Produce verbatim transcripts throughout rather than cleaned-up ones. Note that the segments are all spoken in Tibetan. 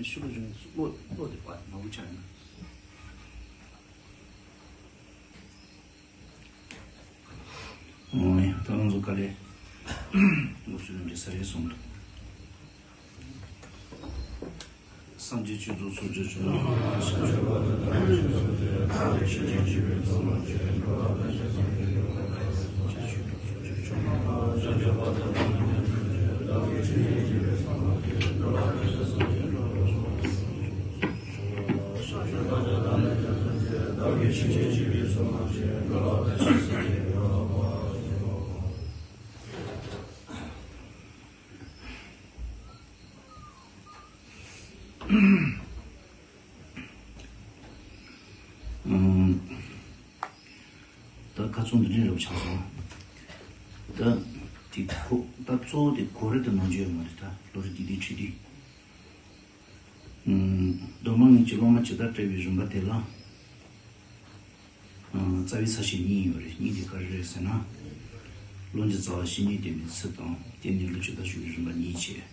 ཤུགས་ལ་བྱུང་བློ་བློ་དེ་བ་མ་བུ་ཆགས་ན། ཨོ་ཡ། ད་ང་ཚོ་ག་ལེ་ལོ་ཚོད་འདྲི་ས་རེད་གསུངས་འདུག་སངས་རྒྱས་ཆོས་ཚོགས་ཚོགས་རྒྱ་ཆེན་པོ། ད་ཁ་ཚོན་འདི་འདྲ་རུ་ཆགས་སོང་། ད་དེ་གོ་ད་གཙོ་བོ་དེ་གོ་རེ་དུ་ནང་འཇུག་ཡོད་མ་རེད། ད་ལོ་རེ་དེ་དེ་ཁྲིད་དེ། ཨུམ། གདོད་མ་ངེས་ཀྱི་སློབ་མ་ཇི་ལྟར་བཀྲལ་བའི་རིམ་པ་དེ་ལ། ཨ། རྩ་བའི་ས་བཤད་གཉིས་ཡོད་རེད། གཉིས་དེ་ག་རེ་རེད་ཟེར་ན། བློ་འདྲི་རྩ་བ་བཤེས་གཉེན་བསྟེན་པའི་ཚུལ་དང་། དེ་ནས་བློ་ཇི་ལྟར་ཞུགས་པའི་རིམ་པ་གཉིས་བྱས།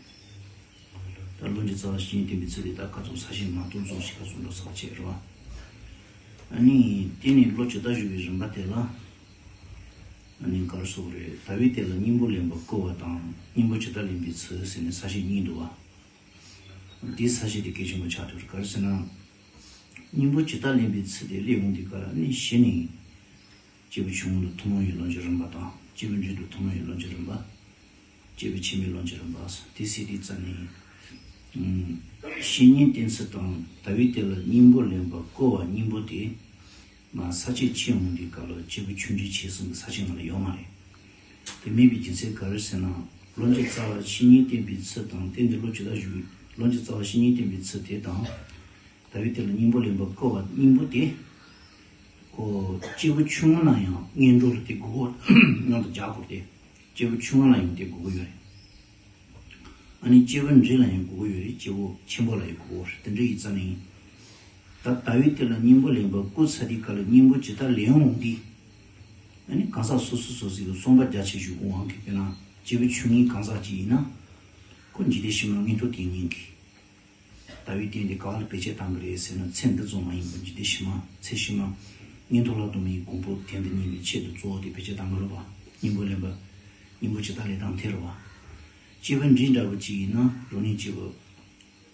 ད་བློ་འདྲི་རྩ་བ་བཤེས་གཉེན་བསྟེན་པའི་ཚུལ་དེ་ད་ཁ་ཚོན་ས་བཤད་མ་གཏོགས་ཚོགས་ཤིག་ཁ་ཚོན་འགྲོ་ཚར་བྱས་རེད་བ། ཨ་ནི་དེ་ནས་བློ་ཇི་ལྟར་ཞུགས་པའི་རིམ་པ་དེ་ལ། ཨ་ནི་ག་རེ་ཟེར་དགོས་རེད། ལྟ་བའི་དེ་ལ་སྙིང་པོ་ལེན་པར་བསྐུལ་བ་དང་། སྙིང་པོ་ཇི་ལྟར་ལེན་པའི་ཚུལ་ཟེར་ནས་ས་བཤད་གཉིས་འདུག་བ། འདིའི་ས་བཤད་དེ་གལ་ཆེན་པོ་ཆགས་ཐུབ་རེད། ག་རེ་ཟེར་ན། སྙིང་པོ་ཇི་ལྟར་ལེན་པའི་ཚུལ་དེ་སླེབས་ཡོང་དུས་སྐབས་ལ་ནི་གཞི་ནས་སྐྱེས་བུ་ཆུང་ངུ་ལ་ཐུན་མོང་བའི་བློ་འབྱེད་རིམ་པ་དང་། སྐྱེས་བུ་འབྲིང་དུ་ཐུན་མོང་བའི་བློ་འབྱེད་རིམ་པ། སྐྱེས་བུ་ཆེན་པོའི་བློ་འབྱེད་རིམ་པ། དེ་སྲིད་དེ་རྩ་ནས། ཨུམ། བཤེས་གཉེན་བསྟེན་ཚུལ་དང་ལྟ་བའི་དེ་ལ་སྙིང་པོ་ལེན་པར་བསྐུལ་བ་སྙིང་པོ་དེ། མ་ས་བཅད་ཕྱེ་འོང་དུས་སྐབས་ལ་སྐྱེས་བུ་ཆུང་འབྲིང་ཆེ་གསུམ་གྱི་ས་བཅད་ནང་ལ་ཡོད་མ་རེད། དེ་མེད་པའི་རྒྱུ་མཚན་ག་རེ་ཟེར་ན། བློ་འདྲི་རྩ་བ་བཤེས་གཉེན་བསྟེན་པའི་ཚུལ་དང་། དེ་ནས་བློ་ཇི་ལྟར་ཞུགས། བློ་འདྲི་རྩ་བ་བཤེས་གཉེན་བསྟེན་པའི་ཚུལ་དེ་དང་། ལྟ་བའི་དེ་ལ་སྙིང་པོ་ལེན་པར་བསྐུལ་བ་སྙིང་པོ་དེ། ཁོ་སྐྱེས་བུ་ཆུང་ངུ་ལ་ཡང་སྔོན་འགྲོ་ལ་དེ་དགོས་མཁོ་མཉམ་དུ་སྦྱར་དགོས་ཏེ། སྐྱེས་བུ་ཆུང་ངུ་ལ་ཡང་དེ་དགོས་ཀྱི་ཡོད་རེད། ཨ་ནི་སྐྱེས་བུ་འབྲིང་ལ་ཡང་དགོས་ཀྱི་ཡོད་རེད། སྐྱེས་བུ་ཆེན་པོ་ལ་ཡང་དགོས་ཀྱི་ཡོད་རེད། དེ་འདྲ་ཡིན་ཙང་ནི། ད་ལྟ་བའི་དེ་ལ་སྙིང་པོ་ལེན་པར་བསྐུལ་ཚར་དུས་སྐབས་ལ་སྙིང་པོ་ཇི་ལྟར་ལེན་འོང་དུས། ཨ་ནི་གང་ཟག་སོ་སོ་སོ་སོའི་གསུངས་པ་རྒྱ་ཆེ་ཞུ་དགོས་དབང་གིས། དཔེར་ན་སྐྱེས་བུ་ཆུང་ངུའི་གང་ཟག་ཅིག་ཡིན་ན། ཁོ་འཇིག་རྟེན་ཕྱི་མར་མངོན་མཐོ་དེ་ཉིད་ཀྱི། ལྟ་བའི་རྟེན་དེ་ག་བ་ལ་བེད་སྤྱད་བཏང་གི་རེད་ཟེར་ན། ཚེ་འདི་ཙམ་མ་ཡིན་པར་འཇིག་རྟེན་ཕྱི་མ། ཚེ་ཕྱི་མ་མངོན་མཐོ་ལྷ་དུ་མའི་གོ་འཕང་དེ་འདི་ཉིད་ཀྱི་ཆེད་དུ་གཙོ་བོ་དེ་བེད་སྤྱད་བཏང་གི་རེད་བ། སྙིང་པོ་ལེན་པ། སྙིང་པོ་ཇི་ལྟར་ལེན་སྟངས་དེ་རེད་བ། སྐྱེས་བུ་འབྲིང་འདྲ་བོ་ཅིག་ཡིན་ན་རང་ཉིད་སྐྱེས་བུ་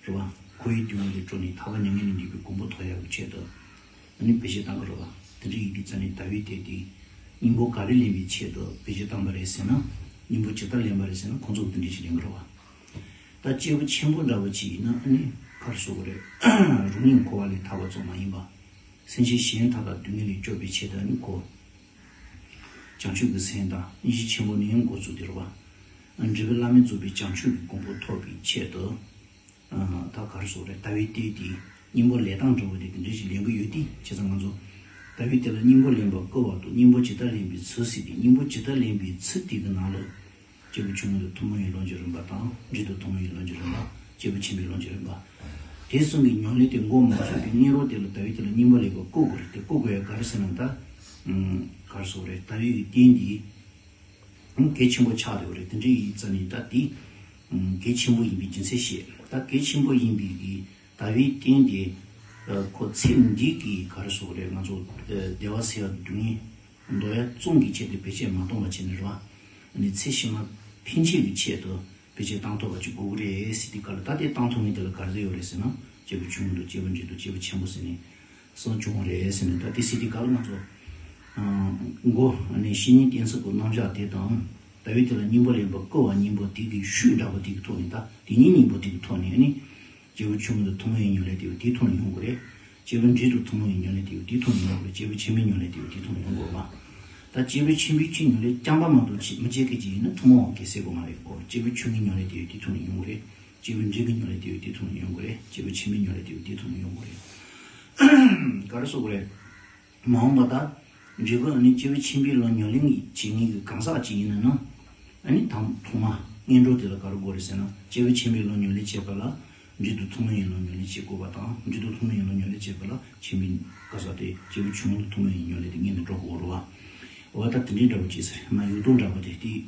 རེད་བ། འཁོར་བའི་སྡུག་བསྔལ་ལས་སྒྲོལ་ནས་ཐར་པ་མྱ་ངན་ལས་འདས་པའི་གོ་འཕང་ཐོབ་ཡག་གི་ཆེད་དུ། ཨ་ནི་བེད་སྤྱད་བཏང་གི་རེད་བ། དེ་འདྲ་ཡིན་དུས་ཙ་ནས་ལྟ་བའི་རྟེན་དེ་སྙིང་པོ་ག་རེ་ལེན་པའི་ཆེད་དུ་བེད་སྤྱད་བཏང་པ་རེད་ཟེར་ན། སྙིང་པོ་ཇི་ལྟར་ལེན་པ་རེད་ཟེར་ན། ཁོང་ཚོ་གིས་དེ་འདྲ་ཞིག་ལེན་གི་རེད་བ། ད་སྐྱེས་བུ་ཆེན་པོ་འདྲ་བོ་ཅིག་ཡིན་ན། ཨ་ནི་ག་རེ་ཟེར་དགོས་རེད། རང་ཉིད་འཁོར་བ་ལས་ཐར་བ་ཙམ་མ་ཡིན་པ། སེམས་ཅན་གཞན་དག་ལ་སྡུག་བསྔལ་ལས་སྐྱོབ་པའི་ཆེད་དུ། ཨ་ནི་ཁོ་བྱང་ཆུབ་ཀྱི་སེམས་དང་། དབྱིངས་ཆེན་པོ་ནས་འགོ་བཙུགས་ཏེ་རེད་བ། འབྲས་བུ་བླ་མེད་རྫོགས་པའི་བྱང་ཆུབ་ཀྱི་གོ་འཕང་ཐོབ་པའི་ཆེད་དུ། ད་ག་རེ་ཟེར་དགོས་རེད། ལྟ་བའི་རྟེན་དེ་སྙིང་པོ་ལེན་སྟངས་འདྲ་བོ་དེ་དེ་འདྲ་ཞིག་ལེན་གྱི་ཡོད་དེ། བྱས་ཙང་ང་ཚོ་ལྟ་བའི་རྟེན་ལ་སྙིང་པོ་ལེན་པར་བསྐུལ་བ་དང་། སྙིང་པོ་ཇི་ལྟར་ལེན་པའི་ཚུལ་ཟེར་དེ། སྙིང་པོ་ཇི་ལྟར་ལེན་པའི་ཚུལ་དེ་གི་ནང་ལ། སྐྱེས་བུ་ཆུང་ངུ་ལ་ཐུན་མོང་བའི་བློ་འབྱེད་རིམ་པ་དང་། འབྲིང་དུ་ཐུན་མོང་བའི་བློ་འབྱེད་རིམ་པ། སྐྱེས་བུ་ཆེན་པོའི་བློ་འབྱེད་རིམ་པ། དེ་གསུམ་གྱི་ཉམས་ལེན་དེ་འགོ་མ་ཚུགས་པའི་གནས་སྐབས་དེ་ལ་ལྟ་བའི་རྟེན་ལ་སྙིང་པོ་ལེན་པར་བསྐུལ་དགོས་རེད། དེ་བསྐུལ་དགོས་ཡ་ག་རེ་ཟེར་ན། ད་ག་རེ་ཟེར་དགོས་རེད། ལྟ་བའི་རྟེན་དེ་གལ་ཆེན་པོ་ཆགས་བསྡད་ཡོད་རེད། དེ་འདྲ་ཡིན་ཙ་ནས་ད་དེ་གལ་ཆེན་པོ་ཡིན་པའི་རྒྱུ་མཚན་བཤད། ད་གལ་ཆེན་པོ་ཡིན་པའི་གི་ལྟ་བའི་རྟེན་དེ་ཁོ་ཚེ་འདི་གི་ག་རེ་ཟེར་དགོས་རེད། ང་ཚོ་བདེ་བ་ཟེར་ཡ་སྡུག་བསྔལ་འདོར་ཡ་ཙམ་གྱི་ཆེད་དུ་བེད་སྤྱད་མ་གཏོང་བ་བྱས་ནས་རེད་བ། ཨ་ནི་ཚེ་ཕྱི་མ་ཕན་ཆད་ཀྱི་ཆེད་དུ་ ཕལ་ཆེར་བཏང་ཐུབ་པ་ཅིག་དགོས་ཀྱི་རེད་ཟེར་དུས་སྐབས་ལ། ད་དེ་བཏང་ཐུབ་མཁན་དེ་ལ་ག་རེ་ཡོད་རེད་ཟེར་ན། སྐྱེས་བུ་ཆུང་ངུ་དང་སྐྱེས་བུ་འབྲིང་དང་སྐྱེས་བུ་ཆེན་པོ་ཟེར་ནས་གསུམ་བྱུང་བ་རེད་ཟེར་ནས། ད་དེ་ཟེར་དུས་སྐབས་ལ་ང་ཚོ་ཨ་མགོ་ནས་བཤེས་གཉེན་བསྟེན་ཚུལ་གྱི་རྣམ་གཞག་དེ་དང་། ད་བའི་དེ་ལ་སྙིང་པོ་ལེན་པར་བསྐུལ་བ་གཉིས་པོ་དེ་གི་ཤུགས་འདྲ་པོ་དེ་གི་ཐོག་ནས། ད་དེ་གཉིས་གཉིས་པོ་དེ་གི་ཐོག་ནས་ནི། སྐྱེས་བུ་ཆུང་ངུ་དང་ཐུན་མོང་བའི་ཉམས་ལེན་དེ་དེའི་ཐོག་ནས་ཡོང་དགོས་རེད། སྐྱེས་བུ་འབྲིང་དང་ཐུན་མོང་བའི་ཉམས་ལེན་དེ་དེའི་ཐོག་ནས་ཡོང་དགོས་རེད། སྐྱེས་བུ་ཆེན་པོའི་ཉམས་ལེན་དེ་དེའི་ཐོག་ནས་ཡོང་དགོས་རེད་པ། ད་སྐྱེས་བུ་ཆེན་པོའི་ཆེད་ཉམས་ལེན་རྐྱང་པ་མ་གཏོགས་ཅི་མི་བྱེད་མཁན་ཅིག་ཡིན་ན་ཐུན་མོང་བ་གི་ཟེར་དགོས་མ་རེད་གོ། སྐྱེས་བུ་ཆུང་ངུའི་ཉམས་ལེན་དེ་དེའི་ཐོག་ནས་ཡོང་དགོས་རེད། སྐྱེས་བུ་འབྲིང་གི་ཉམས་ལེན་དེ་དེའི་ཐོག་ནས་ཡོང་དགོས་རེད། སྐྱེས་བུ་ཆེན་པོའི་ཉམས་ལེན་དེ་དེའི་ཐོག་ནས་ཡོང་དགོས་རེད། ག་རེ་ཟེར་དགོས་རེད། མ་འོངས་པ་ད། འབྲས་བུ་ཨ་ནི་སྐྱེས་བུ་ཆེན་པོའི་ལམ་ཉམས་ལེན་བྱེད་མཁན་གྱི་གང་ཟག་ཅིག་ཡིན་ན་ན། ཨ་ནི་དང་ཐོག་མ་སྔོན་འགྲོ་དེ་ལ་ག་རེ་དགོས་རེད་ཟེར་ན། སྐྱེས་བུ་ཆེན་པོའི་ལམ་ཉམས་ལེན་བྱེད་པ་ལ། འབྲིང་དང་ཐུན་མོང་བའི་ལམ་ཉམས་ལེན་བྱེད་དགོས་པ་དང་། འབྲིང་དང་ཐུན་མོང་བའི་ལམ་ཉམས་ལེན་བྱེད་པ་ལ་ཆེན་པོའི་ག་ཟག་དེ་སྐྱེས་བུ་ཆུང་ངུ་དང་ཐུན་མོང་བའི་ཉམས་ལེན་དེ་སྔོན་ནས་འགྲོ་དགོས་རེད་པ། འོ་ད་དེ་འདྲའི་འདྲ་པོ་ཅིག་ཟེར་ན། ཡུལ་དུ་འདྲ་པོ་དེ་དེ་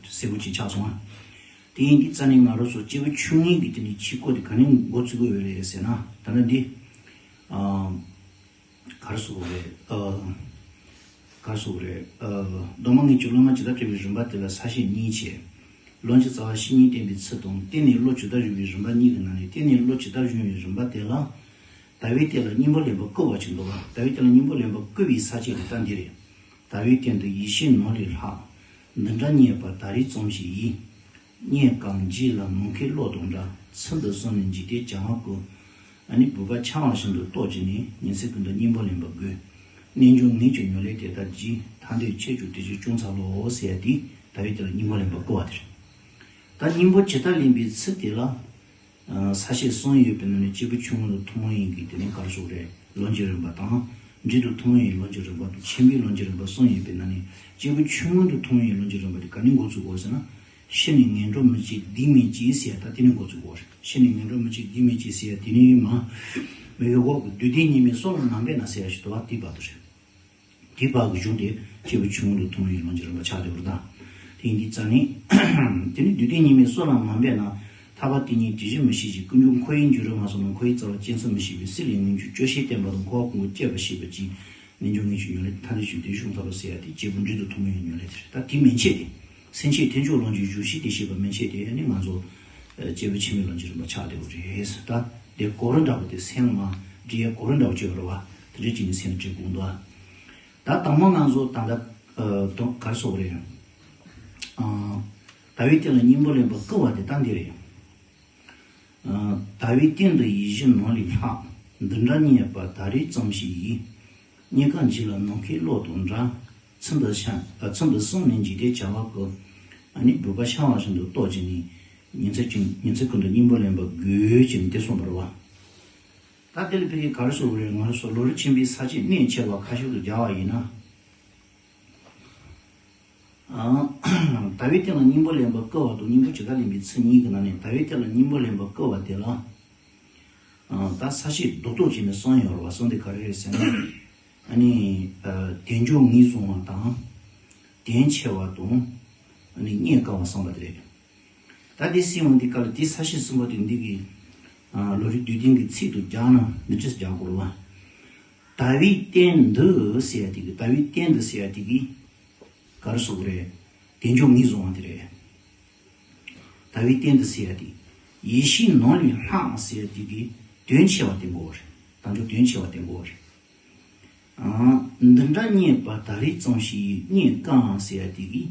གསལ་པོ་ཅིག་ཆགས་སོང་ཨ། དེ་ཡིན་དུས་རྩ་ནས་ང་རང་ཚོ་སྐྱེས་བུ་ཆུང་ངུ་གི་དེ་ནི་ཆོས་སྐོར་དེ་ག་ནས་འགོ་བཙུགས་དགོས་ཡོད་རེད་ཟེར་ན། ད་ལྟ་འདི། ཨ། ག་རེ་ཟེར་དགོས་རེད། ཨ། ག་རེ་ཟེར་དགོས་རེད། ཨ། གདོད་མ་ངེས་འབྱུང་སློབ་མ་ཇི་ལྟར་སྐྱེ་བའི་རིམ་པ་དེ་ལ་ས་བཤད་གཉིས་བྱས། ལམ་གྱི་རྩ་བ་བཤེས་གཉེན་བསྟེན་པའི་ཚུལ་དང་། བསྟེན་ནས་བློ་ཇི་ལྟར་སྦྱོང་བའི་རིམ་པ་གཉིས་ཀྱི་ནང་ནས། བསྟེན་ནས་བློ་ཇི་ལྟར་སྦྱོང་བའི་རིམ་པ་དེ་ལ། ད་བའི་སྟེང་ལ་སྙིང་པོ་ལེན་པར་བསྐུལ་བ་ཅིག་འདུག་པ། ད་བའི་སྟེང་ལ་སྙིང་པོ་ལེན་པར་བསྐུལ་བའི་ས་བཅད་དེ་ད་འདི་རེད། ད་བའི་སྟེང་དུ་ཡེ་ཤེས་ནོར་ལས་ལྷག། འདི་འདྲ་རྙེད་པ་ད་རེས་ཙམ་ཞིག་ཡིན། རྙེད་དཀའ་འཇིག་ལ་ནམ་མཁའི་གློག་དང་འདྲ། ཚུལ་འདི་བསམ་ནས་འཇིག་རྟེན་བྱ་བ་ཀུན། ཨ་ནི་བུམ་པ་འཆང་བ་བཞིན་དུ་རྟོགས་བྱས་ནས། ཉིན་མཚན་ཀུན་ཏུ་སྙིང་པོ་ལེན་པར་དགོས། རྣལ་འབྱོར་ངེད་ཀྱི་ཉམས་ལེན་དེ་ལྟར་གྱིས། ཐར་འདོད་ཁྱེད་ཀྱང་དེ་བཞིན་བྱུང་འཚལ་ལོ་ཟེར་ཡ་དེ་ད་བའི་སྟེང་ལ་སྙིང་པོ་ལེན་པར་བསྐུལ་བ་དེ་རེད། ད་སྙིང་པོ་ཇི་ལྟར་ལེན་པའི་ཚུལ་དེ་ལ། ས་བཤད་གསུམ་ཡོད་པའི་ནང་ནས་སྐྱེས་བུ་ཆུང་ངུ་དང་ཐུན་མོང་བའི་གི་དེ་ནས་ག་རེ་ཟེར་དགོས་རེད། ལམ་གྱི་རིམ་པ་དང་། འབྲིང་དང་ཐུན་མོང་བའི་ལམ་གྱི་རིམ་པ་དང་། ཆེན་པོའི་ལམ་གྱི་རིམ་པ་གསུམ་ཡོད་པའི་ནང་ནས། སྐྱེས་བུ་ཆུང་ངུ་དང་ཐུན་མོང་བའི་ལམ་གྱི་རིམ་པ་དེ་ག་ནས་འགོ་ཚུགས་དགོས་ཟེར་ན། ཤི་ནས་ངན་འགྲོར་མི་སྐྱེ་སྡིག་མེད་ཅིང་ཟེར་ཡ་ད་དེ་ནས་འགོ་ཚུགས་དགོས་རེད། ཤི་ནས་ངན་འགྲོར་མི་སྐྱེ་སྡིག་མེད་ཅིང་ཟེར་ཡ་དེ་ནས་མ། མི་ཡོ་གོ་གི་བདུད་སྡེ་གཉིས་མེད་སོ་ལ་མ་འབད་ན་ཟེར་ཡ་ཞིག་འདུག་པ། དེ་བར་དུ་རེད། དེ་བར་གྱི་གཞུང་དེ་སྐྱེས་བུ་ཆུང་ངུ་དང་ཐུན་མོང་བའི་ལམ་གྱི་རིམ་པ་ཆགས་བསྡད་པ་རེད་ད། དེ་ཡིན་དུས་རྩ་ནས། དེ་ནི་བདུད་སྡེ་གཉིས་མེད་སོ་ལ་མ་འབད་ན། ཐར་པ་དེ་ཉིད་དེ་བཞིན་མི་ཤེས་ཤིང་། ཀུན་འབྱུང་འཁོར་བའི་འཇིགས་རུང་མ་སོང་ན། འཁོར་བའི་རྩ་བ་གཅན་གཟན་མི་ཤེས་པའི། སྲིད་ལས་ངེས་འབྱུང་སྐྱོ་ཤས་བསྟེན་པ་དང་། འཁོར་བ་ཀུན་གྱི་གཅེས་པར་བྱེད་པར་བགྱི། རྣལ་འབྱོར་ངེད་ཀྱི་ཉམས་ལེན་ཐར་འདོད་ཁྱེད་ཀྱང་དེ་བཞིན་བྱུང་འཚལ་ལོ་ཟེར་ཡ་དེ་སྐྱེས་བུ་འབྲིང་དང་ཐུན་མོང་བའི་ཉམས་ལེན་དེ་རེད། ད་དེ་མན་ཆད་དེ། སེམས་བསྐྱེད་རྟེན་མཆོག་ལམ་གྱི་བཞུགས་ཤིང་དེ་ཤེས་པ་མན་ཆད་དེ་ནི་ང་ཚོ་སྐྱེས་བུ་ཆེན་པོའི་ལམ་གྱི་རིམ་པ་ཆགས་བསྡད་པ་རེད། ད་དེ་གོ་རིམ་འདྲ་པོ་དེ་སེམས་ལ་མ་འདྲི་ཡ་གོ་རིམ་འདྲ་པོ་ཅིག་ཡོད་རེད་པ། དེ་འདྲ་ཅིག་ནི་སེམས་ལ་འདྲི་དགོས་འདུག་ད་དང་པོ་ང་ཚོ་ད་ལྟ་ཨ་དོན་ག་རེ་ཟེར་དགོས་རེད། ཨ་ད་བའི་སྟེང་ལ་སྙིང་པོ་ལེན་པར་བསྐུལ་བ་དེ་ད་འདི་རེད། ཨ་ད་བའི་སྟེང་དུ་ཡེ་ཤེས་ནོར་ལས་ལྷག། འདི་འདྲ་རྙེད་པ་ད་རེས་ཙམ་ཞིག་ཡིན། རྙེད་དཀའ་འཇིག་ལ་ནམ་མཁའི་གློག་དང་འདྲ། ཚུལ་འདི་བསམ་ཨ་ཚུལ་འདི་བསམ་ནས་འཇིག་རྟེན་བྱ་བ་ཀུན། ཨ་ནི་བུམ་པ་འཆང་བ་བཞིན་དུ་རྟོགས་བྱས་ནས། ཉིན་མཚན་ཀུན་ཉིན་མཚན་ཀུན་ཏུ་སྙིང་པོ་ལེན་པར་དགོས་ཅེས་དེ་གསུངས་པ་རེད་པ། ད་དེ་ལ་ཕ་གིར་ག་རེ་ཟེར་དགོས་རེད། ང་རང་ཚོ་ལམ་རིམ་ཆེན་པོའི་ས་བཅད་གནད་ཆེ་བ་ཁ་ཤས་ཤིག་སྦྱར་བ་ཡིན་ན། ཨ་ད་བའི་སྟེང་ལ་སྙིང་པོ་ལེན་པར་བསྐུལ་བ་དང་། སྙིང་པོ་ཇི་ལྟར་ལེན་པའི་ཚུལ་གཉིས་ཀྱི་ནང་ནས། ད་བའི་སྟེང་ལ་སྙིང་པོ་ལེན་པར་བསྐུལ་བ་དེ་ལ། ཨ་ད་ས་བཤད་རྡོག་རྡོག་བྱས་ནས་གསུམ་ཡོད་རེད་པ། གསུམ་དེ་ག་རེ་རེད་ཟེར་ན། ཨ་ནི་ཨ་དལ་འབྱོར་ངོས་བཟུང་བ་དང་། དོན་ཆེ་བ་དང་། ཨ་ནི་རྙེད་དཀའ་བ་གསུམ་པ་དེ་རེད། ད་དེ་སེམས་འོང་དུས་སྐབས་ལ་དེ་ས་བཤད་གསུམ་པོ་དེ་འདི་གི་ཨ་ལམ་རིམ་བསྡུས་དོན་གྱི་ཚིག་ཏུ་སྦྱར་ན་འདི་འདྲས་སྦྱར་དགོས་རེད་པ། ད་བའི་སྟེང་དུ་ཟེར་ཡ་དེ་གི། ད་བའི་སྟེང་དུ་ཟེར་ཡ་དེ་གི་ག་རེ་ཟེར་དགོས་རེད། དལ་འབྱོར་ངོས་བཟུང་བ་དེ་རེད། ད་བའི་སྟེང་དུ་ཟེར་ཡ་དེ། ཡེ་ཤེས་ནོར་ལས་ལྷག་ཟེར་ཡ་དེ་གི་དོན་ཆེ་བ་དེ་དགོས་རེད། དལ་འབྱོར་དོན་ཆེ་བ་དེ་དགོས་རེད། ཨ་འདི་འདྲ་རྙེད་པ་ད་རེས་ཙམ་ཞིག་ཡིན། རྙེད་དཀའ་ཟེར་ཡ་དེ་གི་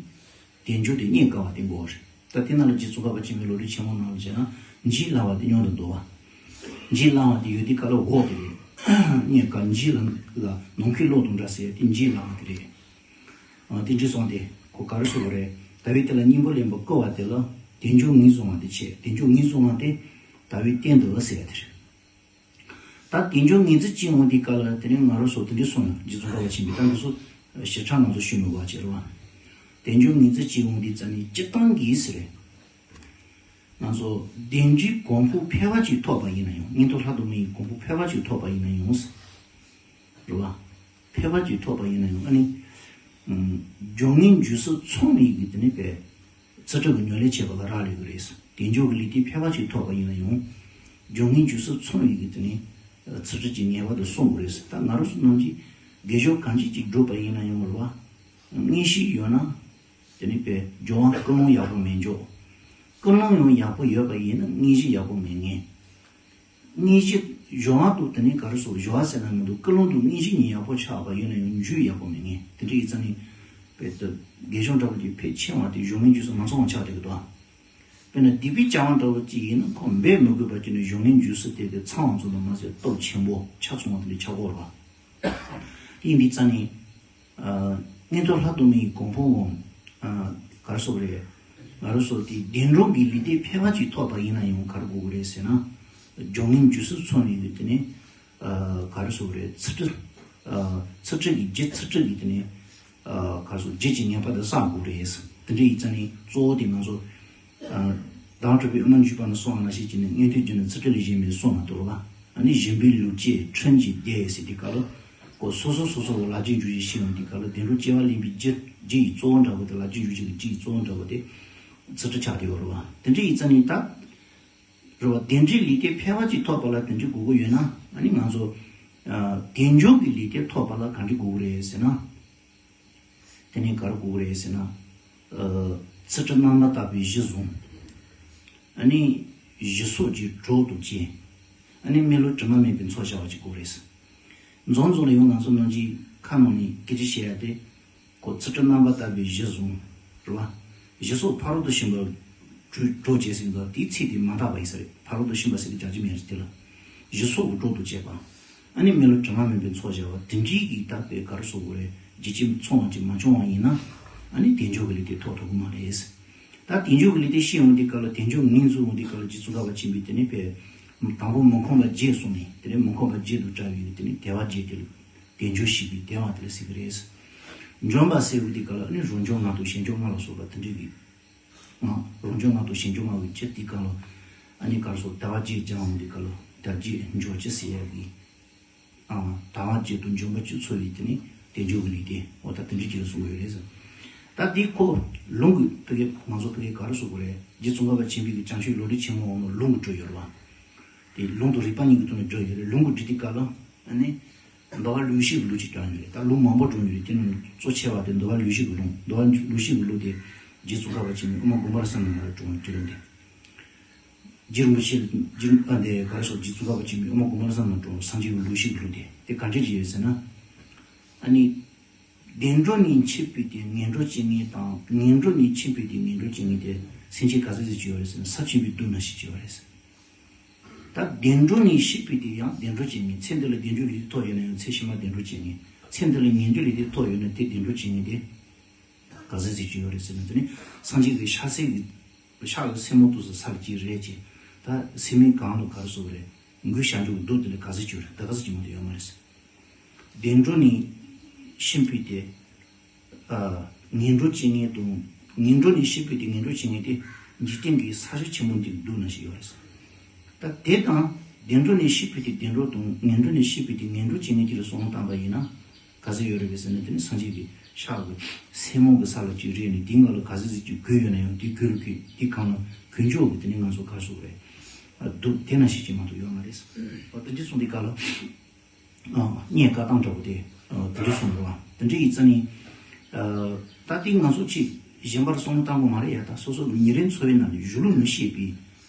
དལ་འབྱོར་དེ་རྙེད་དཀའ་བ་དེ་དགོས་རེད། ད་དེ་ནང་ལ་རྗེ་ཙོང་ཁ་པ་ཆེན་པོའི་ལམ་རིམ་ཆེན་མོ་ནང་ལ་བྱས་ན། འཇིག་སླ་བ་དེ་མངོན་དུ་འདོད་པ། འཇིག་སླ་བ་དེ་ཡོད་དུས་སྐབས་ལ་འོག་དེ་རེད། རྙེད་དཀའ་འཇིག་ལ་ལ་ནམ་མཁའི་གློག་དང་འདྲ་ཟེར་ཡ་དེ་འཇིག་སླ་བ་དེ་རེད། ཨ་དེ་འདྲ་སོང་སྟེ་ཁོ་ག་རེ་ཟེར་དགོས་རེད། ད་བའི་སྟེང་ལ་སྙིང་པོ་ལེན་པར་བསྐུལ་བ་དེ་ལ་དལ་འབྱོར་ངོས་བཟུང་བ་དེ་བྱས། དལ་འབྱོར་ངོས་བཟུང་བ་དེ་ད་བའི་སྟེང་དུ་ཟེར་ཡ་དེ་རེད། ད་དལ་འབྱོར་ངོས་འཛིན་བྱེད་འོང་དུས་སྐབས་ལ་དེ་ནས་ང་རང་ཚོ་དེ་འདྲ་གསུངས་ཡོད། རྗེ་ཙོང་ཁ་པ་ཆེན་པོས། ད་འདི་ཚོ་ཞིབ་ཕྲ་ང་ཚོ་ཞུ་མི་དགོས་པ་བྱས་རེད་པ། དལ་འབྱོར་ངོས་འཛིན་བྱེད་འོང་དུས་ཙམ་ནས་སྤྱིར་བཏང་གི་ཟེར་རེད། ང་ཚོ་བདེན་བཞིའི་གོ་འཕང་ཕལ་པ་ཅིག་ཐོབ་པ་ཡིན་ན་ཡང་། མངོན་མཐོ་ལྷ་དང་མི་ཡི་གོ་འཕང་ཕལ་པ་ཅིག་ཐོབ་པ་ཡིན་ན་ཡང་ཟེར། རེད་པ། ཕལ་པ་ཅིག་ཐོབ་པ་ཡིན་ན་ཡང་། ཨ་ནི་ཨ་སྦྱོར་ངན་སྦྱོར་ཚུལ་མཚུངས་པའི་གི་དེ་ནས་པའི་ཚུལ་ཁྲིམས་ཀྱི་ཉམས་ལེན་བྱེད་པ་ལ་རག་ལས་ཀྱི་རེད། དལ་འབྱོར་གྱི་ལུས་རྟེན་ཕལ་པ་ཅིག་ཐོབ་པ་ཡིན་ན་ཡང་། སྦྱོར་ངན་སྦྱོར་ཚུལ་མཚུངས་པའི་གི་དེ་ནས་ཚུལ་ཁྲིམས་ཀྱི་ངེས་པར་དུ་སྲུང་དགོས་རེད། ད་ང་རང་ཚོ་ནང་གི་དགེ་སྦྱོར་གང་ཅི་ཅིག་བསྒྲུབས་པ་ཡིན་ན་ཡང་རེད་པ། མངོན་ཤེས་ཡོད་ན། དེ་ནས་པའི་སྦྱོར་བ་ཀུན་སློང་ཡག་པོ་མེད་འཇོག་ཀུན་སློང་ཡང་ཡག་པོ་ཡོད་པ་ཡིན་ན་དངོས་གཞི་ཡག་པོ་མེད་ངེས། དངོས་གཞི་སྦྱོར་བ་དང་དེ་ནས་ག་རེ་ཟེར་སྦྱོར་བ་ཟེར་ན་མི་འདུག་ཀུན་སློང་དང་དངོས་གཞི་གཉིས་ཡག་པོ་ཆགས་པ་ཡིན་ན་ཡང་རྒྱུ་ཡག་པོ་མེད་ངེས། དེ་འདྲ་ཡིན་ཙང་ནི་དཔེ་དེ་དགེ་སྦྱོང་འདྲ་པོ་དེ་ཕལ་ཆེ་བ་དེ་གཞུང་ལས་འཇུག་ས་མ་ཚང་བ་ཆགས་བསྡད་ཀྱི་འདུག་དཔེར་ན་སྡིག་པའི་བྱ་བ་འདྲ་པོ་ཅིག་ཡིན་ན་ཁོ་འབད་མི་དགོས་པ་ཅིག་ནས་གཞུང་ལས་འཇུག་ས་དེ་དེ་ཚང་བ་ཚོ་ལ་མ་ཟད་སྟོབས་ཆེན་པོ་ཆ་ཚང་བ་དེ་འདྲ་ཆགས་ཀྱི་ཡོད་རེད་པ། དེ་ཡིན་དུས་ཙང་ནི། ཨ། མངོན་མཐོ་ལྷ་གདོད་མའི་གོ་འཕང་འོང་། ཨ། ག་རེ་ཟེར་དགོས་རེད། ང་རང་ཚོ་དེ་བདེ་འགྲོ་གི་ལུས་རྟེན་ཕལ་པ་ཅིག་ཐོབ་པ་ཡིན་ན་ཡང་ག་རེ་དགོས་ཀྱི་རེད་ཟེར་ན། སྦྱོར་ངན་འཇུག་ས་ཚང་བའི་དེ་ནས། ཨ། ག་རེ་ཟེར་དགོས་རེད། ཚུལ་ཁྲིམས། ཨ། ཚུལ་ཁྲིམས་ཀྱི་རྒྱུ་ཚུལ་ཁྲིམས་ཀྱི་དེ་ནས། ཨ། ག་རེ་ཟེར་རྒྱུ་གཅིག་ངེས་པར་དུ་བསགས་དགོས་རེད། དེ་འདྲ་ཡིན་ཙང་ནི་གཙོ་བོ་དེ་ང་ཚོ། ཨ། དྭགས་གྲུབ་པའི་དབུ་མ་འཇུག་པ་ན་གསུངས་པ་ནང་བཞིན་བྱས་ནས་མངོན་མཐོའི་རྒྱུ་ནི་ཚུལ་ཁྲིམས་ལས་གཞན་མེད་གསུངས་མ་གཏོགས་ལ། ཨ་ནི་གཞན་པའི་ལུས་སྐྱེས་ཁྲིམས་ཀྱིས་བདས་ཟེར་དུས་སྐབས་ལ། ཁོ་སོ་སོ་སོ་སོ་ལ་ལབ་རྒྱུ་འཇུག་ཅིག་ཤེས་ཡོང་དུས་སྐབས་ལ་བདེ་འགྲོ་སྐྱེ་བ་ལེན་པའི་རྒྱུ་རྒྱུ་ཡི་གཙོ་བོ་འདྲ་བོ་དེ་ལབ་རྒྱུ་འཇུག་ཅིག་གི་རྒྱུ་ཡི་གཙོ་བོ་འདྲ་བོ་དེ་ཚུལ་ཁྲིམས་ཆགས་བསྡད་ཡོད་རེད་བ། དེ་འདྲ་ཡིན་ཙང་ནི་ད། རེད་བ། དེ་འདྲའི་ལུས་རྟེན་ཕལ་པ་ཅིག་ཐོབ་པ་ལ་དེ་འདྲའི་དགོས་མཁོ་ཡོད་ན། ཨ་ནི་ང་ཚོ། ཨ། དལ་འབྱོར་གྱི་ལུས་རྟེན་ཐོབ་པ་ལ་ག་འདྲའི་དགོས་མཁོ་རེད་ཟེར་ན། དེ་ནས་ག་རེ་དགོས་རེད་ཟེར་ན། ཨ། ཚུལ་ཁྲིམས་རྣམ་པར་དག་པའི་གཞི་བཟུང་། ཨ་ནི་གཞི་སྲོག་གི་གྲོགས་སུ་བྱས། ཨ་ནི་མི་ལུས་དྲི་མ་མེད་པའི་ཚོགས་བྱ་བ་ཅིག་དགོས་རེད། འཛོམས་འཛོམས་ལ་ཡང་ང་ཚོ་ནང་གི་ཁ་ནང་ནས་སྐད་ཆ་བཤད་ཡ་དེ། ཁོ་ཚུལ་ཁྲིམས་རྣམ་པར་དག་པའི་གཞི་བཟུང་། རེད་བ། གཞི་སྲོག་ཕ་རོལ་ཏུ་ཕྱིན་པ་གྲོགས་བྱས་ཟིན་པ་དེའི་ཚིག་དེ་མ་དག་པ་ཡིན་ས་རེད། ཕ་རོལ་ཏུ་ཕྱིན་པ་ཟེར་གྱི་རྒྱག་རྒྱུ་མེད་རེད་དེ་ལ། གཞི་སྲོག་གི་གྲོགས་སུ་བྱས་པ། ཨ་ནི་མི་ལུས་དྲི་མ་མེད་པའི་ཚོགས་བྱ་བ་དེ་འདྲའི་གི་རྟག་པའི་ག་རེ་ཟེར་དགོས་རེད། རྒྱུ་ཅན་ཚང་བ་ཅིག་མ་བྱུང་བ་ཡིན་ན། ཨ་ནི་དལ་འབྱོར་གྱི་ལུས་རྟེན་ཐོབ་ཐུབ་ཀྱི་མ་རེད། ད་དལ་འབྱོར་གྱི་ལུས་རྟེན་ཤེས་ཡོང་དུས་སྐབས་ལ་དལ་འབྱོར་ངོས་འཛིན་ཡོང་དུས་སྐབས་ལ་རྗེ་ཙོང་ཁ་པ་ཆེན་པོས་དེ་ནས་པའི། དང་པོ་མི་ཁོམ་པ་བརྒྱད་གསུངས་ནས་དེ་ནས་མི་ཁོམ་པ་བརྒྱད་དུ་བཀྲལ་བའི་དེ་ནས་དལ་བ་བརྒྱད་དེ་ལ་དལ་འབྱོར་ཞེས་པའི་དལ་བ་དེ་ལ་ཟེར་གྱི་རེད། འཇོམས་པ་ཟེར་བའི་དེ་ག་ལ་ནི་རང་བྱུང་ངག་དང་གཞན་བྱུང་ལྔ་ལ་སོགས་པ་དེ་འདྲའི་གི། ང་། རང་བྱུང་ངག་དང་གཞན་བྱུང་ལྔ་གི་ཕྱིར་དེ་ག་ལ། ཨ་ནི་ག་རེ་ཟེར་དལ་བ་བརྒྱད་སྦྱང་བའི་དེ་ག་ལ་དལ་བརྒྱད་འཇོམས་བྱེད་ཟེར་ཡ་གི། ཨ། དལ་བ་བརྒྱད་དང་འཇོམས་པ་བཅུ་འཚོ་བའི་དེ་ནི་དལ་འབྱོར་གྱི་ལུས་རྟེན། འོ་ད་དེ་འདྲའི་ཅིག་ལ་གསུང་གི་ཡོད་རེད་ཟེར། ད་འདི་ཁོ་ལུང་གི་ཕ་གི་ང་ཚོ་ཕ་གི་ག་རེ་ཟེར་དགོས་རེད། རྗེ་ཙོང་ཁ་པ་ཆེན་པོའི་གི་བྱང་ཆུབ་ལམ་རིམ་ཆེན་མོའི་ནང་ལུང་གི་བྲིས་ཡོད་རེད་བ། དེ་ལུང་དང་རིགས་པ་གཉིས་ཀྱི་ཐོག་ནས་བྲིས་ཡོད་རེད། ལུང་གི་བྲིས་དུས་སྐབས་ལ་ཨ་ནི། འདུལ་བ་ལེའུ་བཞི་གི་ལུང་ཅིག་བྲིས་ཡོད་རེད། ད་ལུང་མང་པོ་བྲིས་ཡོད་རེད། དེ་ནང་གཙོ་ཆེ་བ་དེ་འདུལ་བ་ལེའུ་བཞི་གི་ལུང་། འདུལ་བ་ལེའུ་བཞི་གི་ལུང་དེ་རྗེ་ཙོང་ཁ་པ་ཆེན་པོས་དབུ་མ་དགོངས་པ་རབ་གསལ་ནང་ལ་བྲིས་ཡོད་རེད། དེ་ལུང་དེ། རྗེ་རིན་པོ་ཆེ་རྗེ་རིན་པོ་ཆེ་ག་རེ་ཟེར། རྗེ་ཙོང་ཁ་པ་ཆེན་པོས་དབུ་མ་དགོངས་པ་རབ་གསལ་ནང་བྲིས་སངས་རྒྱས་ཀྱི་ལུང་བཞི་གི་ལུང་དེ་དེ་ག་འདྲ་ཅིག་ཡོད་ཟེར་ན། ཨ་ནི། བདེ་འགྲོ་ནས་ཆད་པའི་དེ་ངན་འགྲོར་སྐྱེ་ངེས་དང་། ངན་འགྲོ་ནས་ཆད་པའི་དེ་ངན་འགྲོར་སྐྱེ་ངེས་དེ་སེམས་ཅན་ག་ཚོད་ཅིག་ཡོད་རེད་ཟེར་ན་ས་ཆེན་པོའི་རྡུལ་ནང་བཞིན་ཅིག་ཡོད་རེད་ཟེར། ད་བདེ་འགྲོ་ནས་ཆད་པའི་དེ་ཡང་བདེ་འགྲོར་སྐྱེ་ངེས། ཚེ་འདི་ལ་བདེ་འགྲོའི་ལུས་རྟེན་ཐོབ་ཡོད་ན་ཡང་ཚེ་ཕྱི་མ་བདེ་འགྲོར་སྐྱེ་ངེས། ཚེ་འདི་ལ་ངན་འགྲོའི་ལུས་རྟེན་ཐོབ་ཡོད་ན་དེ་བདེ་འགྲོར་སྐྱེ་ངེས་དེ། ག་ཚོད་ཅིག་ཡོད་རེད་ཟེར་ན། དེ་ནི་སངས་རྒྱས་ཀྱི་ཕྱག་སེན་གྱི་ཕྱག་གི་སེན་མོ་དུས་སུ་ས་ལ་ཅིག་རེད་ཅེས། ད་སེན་མོའི་སྒང་ལ་ག་རེ་ཟེར་དགོས་རེད། མགུལ་བཞག་འཇོག་གི་རྡུལ་དེ་ལ་ག་ཚོད་ཅིག་ཡོད་རེད། ད་ག་ཚོད་ཅིག་མ་གཏོགས་ཡོད་མ་རེད་ཟེར། བདེ་འགྲོ་ནས་ཆད་པའི་དེ། ཨ། ངན་འགྲོར་སྐྱེ་ངེས་དང་། ངན་འགྲོ་ནས་ཆད་པའི་དེ་ངན་འགྲོར་སྐྱེ་ངེས་དེ། འཇིག་རྟེན་གྱི་ས་ཆ་ཆེན་མོ་འདི་གི་རྡུལ་ནང་བཞིན་ཡོད་རེད་ཟེར། ད་དེ་དང་བདེ་འགྲོ་ནས་ཆད་པའི་དེ་བདེ་འགྲོ་དང་། ངན་འགྲོ་ནས་ཆད་པའི་དེ་ངན་འགྲོར་སྐྱེ་ངེས་དེ་ལ་བསམ་བློ་བཏང་པ་ཡིན་ན། ག་ཚོད་ཡོད་རེད་པས་ཟེར་ན། དེ་ནི་སངས་རྒྱས་ཀྱི་ཕྱག་གི་སེན་མོ་གི་ས་ལ་ཅིག་རེད་ནས་དེའི་ངོས་ལ་ག་ཚོད་ཅིག་གུད་ཡོད་ན་ཡང་དེ་གུད་ལ་གུད་དེ་གང་ལ་གུད་འཇོག་གི་དེ་ནི་ང་ཚོ་ག་རེ་ཟེར་དགོས་རེད། ཨ། རྡུལ་དེ་ནང་བཞིན་ཅིག་མ་གཏོགས་ཡོད་མ་རེད་ཟེར། ཨ། དེ་འདྲ་གསུངས་དུས་སྐབས་ལ། ཨ། བརྙས་བཀའ་བཏང་འདྲ་བོ་དེ། ཨ། དེ་འདྲ་གསུངས་འདུག་བ། དེ་འདྲ་ཡིན་ཙང་ནི། ཨ། ད་དེ་ང་ཚོ་ཅིག་གཞན་པར་བསམ་བློ་བཏང་དགོས་མ་རེད་ཡ། ད་སོ་སོ་ཉིན་རེའི་འཚོ་བའི་ནང་ནས་གཞུང་ལུགས་མི་ཤེས་པའི།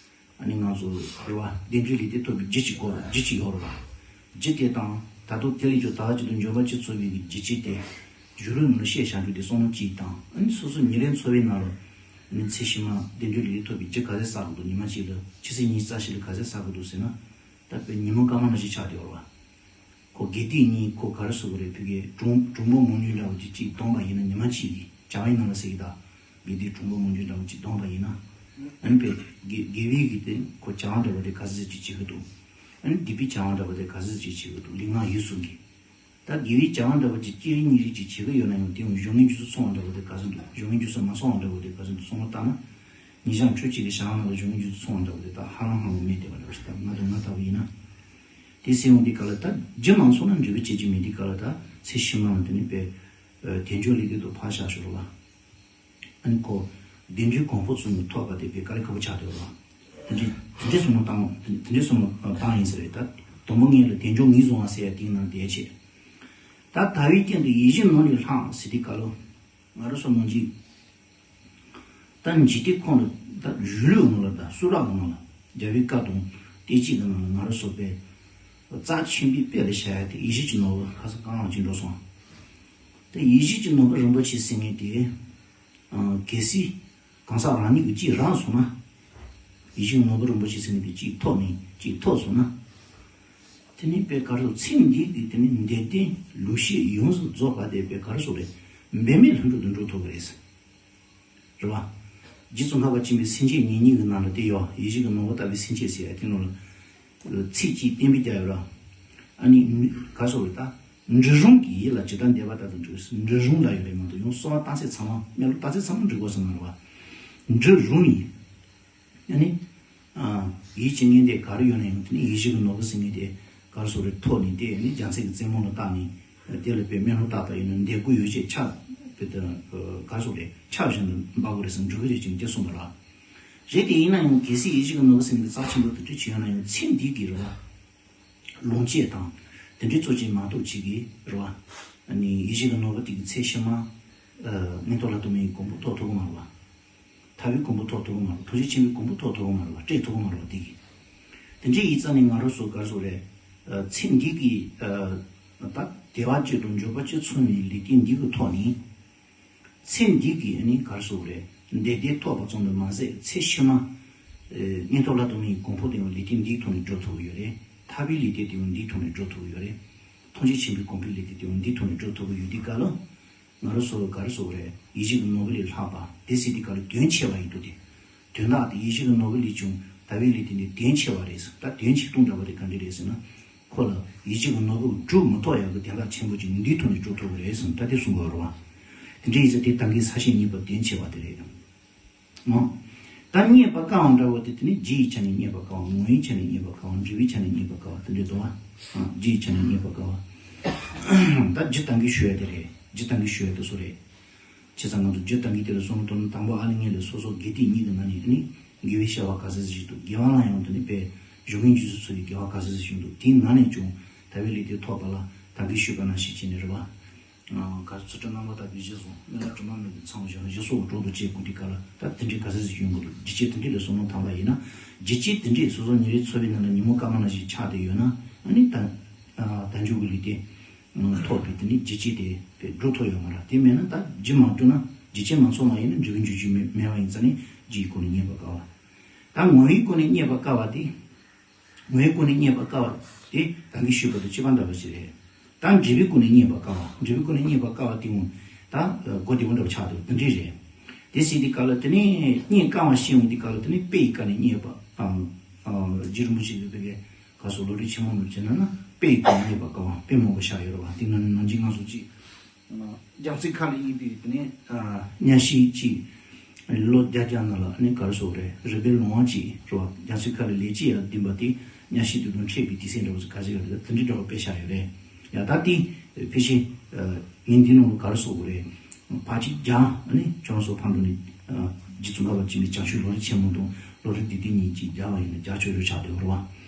ཨ་ནི་ང་ཚོ་རེད་བ། བདེ་འགྲོའི་ལུས་རྟེན་ཐོབ་པའི་རྒྱུ་གཅིག་དགོས་རེད། རྒྱུ་གཅིག་ཡོད་རེད་བ། རྒྱུ་དེ་དང་ད་དུང་དེ་ལས་ཀྱང་དལ་བ་བརྒྱད་དང་འཇོམས་པ་བཅུ་འཚོ་བའི་རྒྱུ་ཅིག་དེ། གཞུང་ལུགས་མི་ཤེས་བྱ་འགྲོ་དེ་བསམ་བློ་གཅིག་དང་། ཨ་ནི་སོ་སོ་ཉིན་རེའི་འཚོ་བའི་ནང་ལ། ཨ་ནི་ཚེ་ཕྱི་མ་བདེ་འགྲོའི་ལུས་རྟེན་ཐོབ་པའི་རྒྱུ་ག་ཚོད་བསགས་དགོས་འདུག་ཉི་མ་གཅིག་ལ་ཆུ་ཚོད་ཉི་ཤུ་རྩ་བཞི་ལ་ག་ཚོད་བསགས་དགོས་འདུག་ཟེར་ན། ད་དཔེ་ཉིན་མོ་སྐར་མ་ནང་བཞིན་ཆགས་བསྡད་ཡོད་རེད་བ། ཁོ་དགེ་སྡིག་གཉིས་ཁོ་ག་རེ་ཟེར་དགོས་རེད། ཕ་གིའི་གྲུང་གྲུང་པོ་མང་ཉུང་འདྲ་བོ་ཅིག་ཅིག་བསྡོམས་པ་ཡིན་ན་ཉི་མ་གཅིག་གི་བྱ་བའི་ནང་ལ་ཟེར་གྱི་ད། དགེ་སྡིག་གྲུང་པོ་མང་ཉུང་འདྲ་བོ་ཅིག་བསྡོམས་པ་ཡིན་ན། ཨ་ནི་དཔེ་དགེ་དགེ་བའི་གི་དེ་ཁོ་བྱ་བ་འདྲ་བོ་དེ་ག་ཚོད་ཅིག་བྱེད་ཀྱི་འདུག་ཨ་ནི་སྡིག་པའི་བྱ་བ་འདྲ་བོ་དེ་ག་ཚོད་ཅིག་བྱེད་ཀྱི་འདུག་ལུས་ངག་ཡིད་གསུམ་གྱི། ད་དགེ་བའི་བྱ་བ་འདྲ་བོ་ཅིག་གཅིག་རེ་གཉིས་རེ་ཅིག་བྱེད་ཀྱི་ཡོད་ན་ཡང་དེ་ཡང་གཞུང་ལུགས་འཇུག་ས་ཚང་བ་འདྲ་བོ་དེ་ག་ཚོད་འདུག་གཞུང་ལུགས་འཇུག་ས་མ་ཚང་བ་འདྲ་བོ་དེ་ག་ཚོད་འདུག་བསམ་བློ་བཏང་ན། ཉེ་ཞག་འཕྲོས་གཅིག་གི་ཞག་ནང་ལ་གཞུང་ལུགས་འཇུག་ས་ཚང་བ་འདྲ་བོ་དེ་ད་ཧ་ལམ་ཧ་ལམ་མེད་བསྡད་པ་འདྲ་བོ་ཞིག་ད་ང་དང་ང་ལྟ་བུ་ཡིན་ན། དེ་སེམས་འོང་དུས་སྐབས་ལ་ད་རྒྱུ་མ་ཚང་ན་འབྲས་བུ་སྐྱེ་རྒྱུ་མེད་དུས་སྐབས་ལ་ད་ཚེ་ཕྱི་མ་ལ་དེ་ནི་དཔེ། ཨ། དལ་འབྱོར་ལས་དེ་དུ་ཕར་བཞག་ཞོར་ལ། ཨ་ནི་ཁོ། བདེ་འགྲོའི་གོ་འཕང་ཚུལ་དུ་ཐོབ་པ་དེ་དཔེ་དཀའ་ལས་ཁག་པོ་ཆགས་བསྡད་ཡོད་རེད། དེ་འདྲའི་དེ་འདྲའི་བསམ་བློ་བཏང་དེ་འདྲའི་བསམ་བློ་བཏང་ཡིན་ས་རེད་ད། དང་པོ་ངེད་ལ་དལ་འབྱོར་ངོས་བཟུང་བ་ཟེར་ཡ་དེའི་ནང་དེ་བྱས། ད་དལ་བའི་རྐྱེན་དུ་ཡིད་བཞིན་ནོར་ལས་ལྷག་ཟེར་དུས་སྐབས་ལ། ང་རང་ཚོ་ནང་གི། ད་འཇིག་རྟེན་ཁོང་ལ་ ད་གཞུང་ལུགས་ངོ་ལ་དང་གསུང་རབ་ངོ་ལ་རྒྱལ་བའི་བཀའ་དང་བསྟན་བཅོས་ཀྱི་ནང་ལ་ང་རང་ཚོ་པས་རྩ་ཆེན་པོའི་དཔེ་ལ་བཞག་ཡ་དེ་ཡིད་བཞིན་གྱི་ནོར་བུ་ཁ་སང་གང་ལ་ཅིག་འགྲོ་སོང་། དེ་ཡིད་བཞིན་གྱི་ནོར་བུ་རིན་པོ་ཆེ་ཟེར་མཁན་དེ་གལ་སྲིད་གང་ཟག་རང་ཉིད་ཀྱིས་གཅིག་རག་སོང་ན། ཡིད་བཞིན་གྱི་ནོར་བུ་རིན་པོ་ཆེ་ཟེར་མཁན་དེ་གཅིག་ཐོབ་ནས་གཅིག་ཐོབ་སོང་ན། དེ་ནི་པས་ག་རེ་ཟེར་ཚེ་འདི་གི་དེ་ནི་འདོད་དོན་ལུགས་བཤད་ཡོངས་སུ་རྫོགས་པ་དེ་པས་ག་རེ་ཟེར་རེད། འབད་མེད་ལྷུན་གྲུབ་ཏུ་འགྲོ་ཐུབ་ཀྱི་རེད། རེད་བ། རྗེ་ཙོང་ཁ་པ་ཆེན་པོའི་སེམས་བསྐྱེད་ཉེར་གཉིས་ཀྱི་ནང་ལ་དེ་ཡོད། ཡིད་བཞིན་གྱི་ནོར་བུ་ལྟ་བུའི་སེམས་བསྐྱེད་ཟེར་ཡ་དེ་ནང་ལ་ཚིག་གཅིག་གཏན་འབེབས་རྒྱག་ཡོད་ར། ཨ་ནི་ག་རེ་ཟེར་ད། འབྲུ་རིན་གྱི་ཡིད་ལ་ཇི་ལྟར་འདོད་པ་ལྟར་དུ་འབྲུ་རིན་ལ་ཡོད་རེད་མ་གཏོགས་ཡང་གསོལ་བ་བཏབ་ཚད་ཚང་མ་སྨོན་ལམ་བཏབ་ཚད་ཚང་མ་འབྲུ་དགོས་ས་མ་རེད་བ། འབྲུ་རིན་ཡིན། ཨ་ནི། ཨ། ཡིད་ཀྱི་ངན་དེ་ག་རེ་ཡོད་ན་ཡང་དེ་ནི་ཡིད་བཞིན་གྱི་ནོར་བུ་ཟེར་མཁན་དེ་ག་རེ་ཟེར་རེད་ཐོབ་ནས་དེ་ནི་རྒྱལ་སྲས་ཀྱི་རྩེ་མོ་ལ་བཏགས་ནས་དེ་ལ་དཔེ་སྨོན་ལམ་བཏབ་པ་ཡིན་ན་འདོད་དགུ་ཡོ་བྱད་ཆར་དཔེ་དེ་ག་རེ་ཟེར་རེད་ཆར་བཞིན་དུ་འབབ་དགོས་རེད་ཟེར་འབྲུ་གུ་རེད་ཅེས་དེ་གསུངས་པ་རེད། རེད་དེ་ཡིན་ན་ཡང་གལ་སྲིད་ཡིད་བཞིན་གྱི་ནོར་བུ་ཟེར་མཁན་དེ་རྩ་ཆེན་པོ་དེ་འདྲ་ཅིག་ཡོད་ན་ཡང་ཚེ་འདི་གི་རེད་བ། ལོངས་སྤྱོད་དང་། དེ་འདྲའི་གཙོ་ཆེ་མ་གཏོགས་གཅིག་གིས་རེད་བ། ཨ་ནི་ཡིད་བཞིན་གྱི་ནོར་བུ་དེ་གི་ཚེ་ཕྱི་མ། ཨ། མངོན་མཐོ་ལྷ་དང་མིའི་གོ་འཕང་ཐོབ་ཐུབ་ཀྱི་མ་རེད་བ། ཐར་པའི་གོ་འཕང་ཐོབ་ཐུབ་ཀྱི་མ་རེད། ཐུགས་རྗེ་ཆེན་པོའི་གོ་འཕང་ཐོབ་ཐུབ་ཀྱི་མ་རེད་བ། སྤྲད་ཐུབ་ཀྱི་མ་རེད་བ་དེ་གི། དེ་འདྲའི་ཡིག་རྩ་ནས་ང་རང་ཚོ་ག་རེ་ཟེར་རེད། ཨ། ཚེ་འདི་གི། ཨ། ད་བདེ་བ་བཅུ་དང་འབྱོར་པ་བཅུ་ཚང་བའི་ལས་དོན་འདི་གི་ཐོག་ནས། ཚེ་འདི་གི་ཨ་ནི་ག་རེ་ཟེར་རེད། འདོད་དོན་ཐོབ་པ་ཙམ་དུ་མ་ཟད་ཚེ་ཕྱི་མ། ཨེ། མངོན་མཐོ་ལྷ་དང་མིའི་གོ་འཕང་དེ་ཡང་ལས་དོན་འདིའི་ཐོག་ནས་འགྲུབ་ཐུབ་ཀྱི་ཡོད་རེད། ཐར་པའི་ལས་དོན་དེ་ཡང་འདིའི་ཐོག་ནས་འགྲུབ་ཐུབ་ཀྱི་ཡོད་རེད། ཐམས་ཅད་མཁྱེན་པའི་གོ་འཕང་ལས་དོན་དེ་ཡང་འདིའི་ཐོག་ནས་འགྲུབ་ཐུབ་ཀྱི་ཡོད་དུས་སྐབས་ལ། ང་རང་ཚོ་ག་རེ་ཟེར་རེད། ཡིད་བཞིན་གྱི་ནོར་བུ་ལས་ལྷག་པ་དེ་ཟེར་དུས་སྐབས་ལ་དོན་ཆེ་བ་ཡིན་འདུག་སྟེ། དོན་དག་དེ་ཡིད་བཞིན་གྱི་ནོར་བུ་ལས་ཀྱང་དར་བའི་ལས་དོན་དེ་དོན་ཆེ་བ་རེད། ད་དོན་ཆེ་སྟོང་འདྲ་བ་དེ་ག་འདྲ་རེད་ཟེར་ན། ཁོ་ལ་ཡིད་བཞིན་གྱི་ནོར་བུ་སྒྲུབ་མི་ཐུབ་ཡག་གི་དོན་དག་ཆེན་པོ་ཅིག་འདིའི་ཐོག་ནས་སྒྲུབ་ཐུབ་ཀྱི་རེད་ཟེར་ན་ད་དེ་གསུང་དགོས་རེད་བ། དེ་འདྲ་ཡིན་ཙང་དེ་ད་གིན་ས་ཞིང་རྙེད་པ་དོན་ཆེ་བ་དེ་རེད། ཨོ། ད་རྙེད་པར་དཀའ་བ་འདྲ་བོ་དེ་དེ་ནི་རྒྱུ་ཡི་ཆ་ནས་རྙེད་པར་དཀའ་བ། ངོ་བོའི་ཆ་ནས་རྙེད་པར་དཀའ་བ། འབྲས་བུའི་ཆ་ནས་རྙེད་པར་དཀའ་བ་དེ་འདྲ་འདུག་བ། ཨ། རྒྱུ་ཡི་ཆ་ནས་རྙེད་པར་དཀའ་བ། ད་རྒྱུ་ད་གིན་ཞུ་ཡ་དེ་རེད། རྒྱུ་ད་གིན་ཞུ་ཡ་དེ་སུ་རེད། བྱས་ཙང་ང་ཚོ་རྒྱུ་ད་གིན་དེ་ལ་བསམ་བློ་གཏོང་ན་དང་པོ་ཨ་ལི་ངེ་ལས་སོ་སོ་དགེ་སྡིག་གཉིས་ཀྱི་ནང་ནས་དེ་ནི་དགེ་བའི་བྱ་བ་ག་ཚད་ཅིག་འདུག་དགེ་བ་ལ་ཡང་དེ་ནི་དཔེ་གཞུང་གི་རྗེས་སུ་ཚུད་པའི་དགེ་བ་ག་ཚད་ཅིག་འདུག་དེའི་ནང་ནས་ཀྱང་དལ་བའི་ལས་དེ་ཐོབ་པ་ལ་ད་གིན་ཞུས་པ་ནང་བཞིན་བྱས་ནས་རེད་བ། ག་ཚོད་རྣམ་པ་དག་གིས་གཞི་བཟུང་སྨོན་ལམ་དྲི་མ་མེད་པའི་ཚང་བཞག་གཞི་སོགས་གྲོགས་དང་བཅས་བསྐུལ་དུས་སྐབས་ལ་ད་དེ་འདྲའི་ག་ཚད་ཅིག་ཡོང་གི་འདུག་རྒྱུ་རྐྱེན་དེ་འདྲའི་ལ་བསམ་བློ་བཏང་པ་ཡིན་ན། རྒྱུ་རྐྱེན་དེ་འདྲའི་སོ་སོ་ཉིན་རེའི་འཚོ་བའི་ནང་ལ་ཉིན་མོ་སྐར་མ་ནང་བཞིན་ཆགས་བསྡད་ཡོད་ན་ཨ་ནི་ད། དལ་འབྱོར་གྱི་ལས་དེ། ཐོབ་པའི་དེ་ནི་རྒྱུ་རྐྱེན་དེ་དཔེ་སྒྲུབ་ཐུབ་ཡོད་མ་རེད། དེ་མེད་ན་ད་རྒྱུ་མ་བསྒྲུབས་ན་རྒྱུ་རྐྱེན་མ་ཚང་བ་ཡིན་ན་འབྲས་བུ་འབྱུང་རྒྱུ་མེད་མེད་པ་ཡིན་ཙང་ནི་རྒྱུ་ཡི་སྒོ་ནས་རྙེད་པར་དཀའ་བ། ད་ངོ་བོའི་སྒོ་ནས་རྙེད་པར་དཀའ་བ་དེ། ངོ་བོའི་སྒོ་ནས་རྙེད་པར་དཀའ་བ་དེ་ད་གིན་ཞུས་པ་དང་གཅིག་པ་འདྲ་བ་ཞིག་རེད། ད་འབྲས་བུའི་སྒོ་ནས་རྙེད་པར་དཀའ་བ། འབྲས་བུའི་སྒོ་ནས་རྙེད་པར་དཀའ་བ་དེ་འོང་ད་སྒོ་བདེ་པོ་འདྲ་བ་ཆགས་འདུག་དེ་འདྲས་རེད། དེ་ཟེར་དུས་སྐབས་ལ་དེ་ནས་རྙེད་དཀའ་བ་ཞིག་འོང་དུས་སྐབས་ལ་དེ་ནས་དཔེ་ཡི་སྒོ་ནས་རྙེད་པ། རྗེ་རིན་པོ་ཆེ་གིས་དེ་གའི་ག་སོགས་ལོ་རྒྱུས་ཆེན་མོ་ནང་བྱས་ན་ན་དཔེ་ཡི་སྒོ་ནས་རྙེད་པར་དཀའ་བ་དཔེ་མང་པོ་བཞག་ཡོད་རེད་བ། དེ་ནང་ནང་བཞིན་ང་ཚོ་གཅིག་རྒྱ་མཚོའི་ཁ་ལ་གཡུགས་པའི་དེ་ནས་གཉའ་ཤིང་གཅིག་ལོ་བརྒྱ་བརྒྱ་ནང་ལ་ཨ་ནི་ག་རེ་ཟེར་རེད། རི་པའི་ལོང་བ་གཅིག་རེད་བ། རྒྱ་མཚོའི་ཁ་ལ་ལས་ཀྱི་ཡར་ལྡིང་པ་དེ་གཉའ་ཤིང་དེ་དང་འཕྲད་པའི་དུས་ཚོད་འདྲ་བོ་ཅིག་ག་ཚོད་ཡོད་རེད། དེ་འདྲའི་འདྲ་བོ་དཔེ་བཞག་ཡོད་རེད། ཡ་ད་དེ་ཕལ་ཆེར་ངས་འདི་ནང་ལ་ག་རེ་ཟེར་རེད། ཕལ་ཆེར་རྒྱ་ཨ་ནི་ཁྱོད་རང་ཚོ་ཕར་འགྲོ་ནས་རྗེ་ཙོང་ཁ་པ་ཆེན་པོའི་བྱང་ཆུབ་ལམ་རིམ་ཆེན་མོ་དང་ལམ་རིམ་སྡེ་བདུན་གཉིས་ཀྱིས་རྒྱ་བ་ཡིན་ན་རྒྱ་ཆོས་རུ་ཆགས་བསྡད་ཡོད་རེད་བ།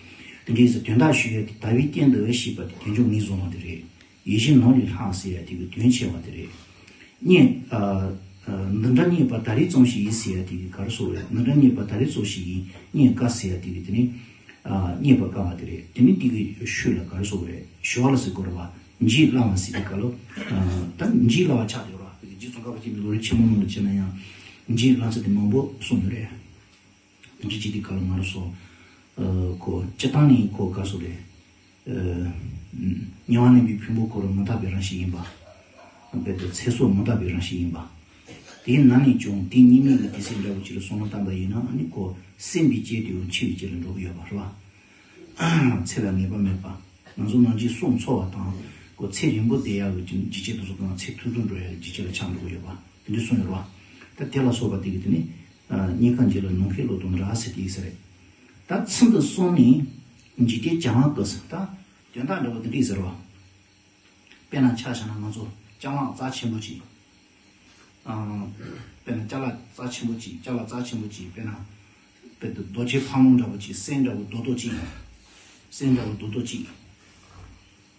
དེ་འདྲའི་ཟེར་དོན་དག་ཞུ་ཡ་དེ་དལ་བའི་རྐྱེན་འདི་བས་ཞེས་པ་དེ་དལ་འབྱོར་ངོས་བཟུང་བ་དེ་རེད། ཡིད་བཞིན་ནོར་ལས་ལྷག་ཟེར་ཡ་དེ་གི་དོན་ཆེ་བ་དེ་རེད། རྙེད། ཨ། ཨ། འདི་འདྲ་རྙེད་པ་ད་རེས་ཙམ་ཞིག་ཡིན་ཟེར་ཡ་དེ་གི་ག་རེ་ཟེར་རེད། འདི་འདྲ་རྙེད་པ་ད་རེས་ཙམ་ཞིག་ཡིན། རྙེད་དཀའ་ཟེར་ཡ་དེ་གི་དེ་ནི། ཨ། རྙེད་པར་དཀའ་བ་དེ་རེད། དེ་ནི་དེ་གི་ཤུལ་ལ་ག་རེ་ཟེར་རེད། ཞི་བ་ལྷུང་ཟེར་དགོས་རེད་བ། འཇིགས་སླ་བ་ཟེར་དེ་ག་ལོ། ཨ། ད་འཇིགས་སླ་བ་ཆགས་ཡོད་རེད་བ། དེ་གི་རྗེ་ཙོང་ཁ་པ་ཆེན་པོའི་ལམ་རིམ་ཆེན་མོ་ནང་ལ་བྱས་ན་ཡང་། འཇིགས་སླ་ས་དེ་མང་པོ་གསུངས་ཡོད་རེད། འདི་ཅི་སྟེ་ག་ལ་ང་རང་ཚོ། ཨ། ཁོ་སྤྱིར་བཏང་ནས་ཁོ་ག་རེ་ཟེར་རེད། ཨ། དམྱལ་བ་གླིང་པའི་ཕུང་པོ་ཁོ་རང་མི་རྟག་པའི་རང་བཞིན་ཡིན་པ། རྦད་དེ་ཚེ་སྲོག་མི་རྟག་པའི་རང་བཞིན་ཡིན་པ། དེའི་ནང་ནས་ཀྱང་དེ་གཉིས་མེད་ཀྱི་དུས་ཚོད་འདྲ་བོ་ཅིག་ལ་བསམ་བློ་བཏང་པ་ཡིན་ན་ཨ་ནི་ཁོ་སེམས་པའི་སྐྱེ་དེ་འཆི་བའི་སྐྱེ་ལ་འགྲོ་གི་ཡོད་པ་རེད་བ། ཚེ་ལ་ངེས་པ་མེད་པ། ང་ཚོ་ནང་བཞིན་སྲོག་འཚོ་བ་དང་ཁོ་ཚེ་རིང་པོ་བསྡད་ཡག་གི་འཇིགས་བྱེད་དེ་ཚོ་གང་ཚེ་ཐུང་ཐུང་འགྲོ་ཡག་གི་འཇིགས་བྱེད་ལ་ཆགས་འགྲོ་གི་ཡོད་པ་དེ་འདྲ་གསུངས་ཡོད་རེད་བ། ད་དེ་ལ་སོགས་པ་དེ་གི་དེ་ནི། ཨ། རྙེད་དཀའ་འཇིག་སླ་ནམ་མཁའི་གློག་དང་འདྲ་ཟེར་དེ་ཡིན་ས་རེད། ད་ཚུལ་འདི་གསུངས་ནས་འཇིག་རྟེན་བྱ་བ་ཀུན་ཟེར་ད་དོན་དག་འདྲ་བོ་དེ་འདྲ་ཡིན་ཟེར་བ། དཔེར་ན་ཆ་བཞག་ན་ང་ཚོ་ཅ་ལག་རྩ་ཆེན་པོ་ཅིག་ཨ། དཔེར་ན་ཅ་ལག་རྩ་ཆེན་པོ་ཅིག་ཅ་ལག་རྩ་ཆེན་པོ་ཅིག་དཔེར་ན། དཔེར་དུ་རྡོ་རྗེ་ཕ་བོང་འདྲ་བོ་ཅིག་སེང་འདྲ་བོ་རྡོག་རྡོག་ཅིག་སེང་འདྲ་བོ་རྡོག་རྡོག་ཅིག་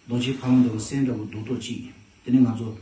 རྡོ་རྗེ་ཕ་བོང་འདྲ་བོ་སེང་འདྲ་བོ་རྡོག་རྡོག་ཅིག་དེ་ནས་ང་ཚོ་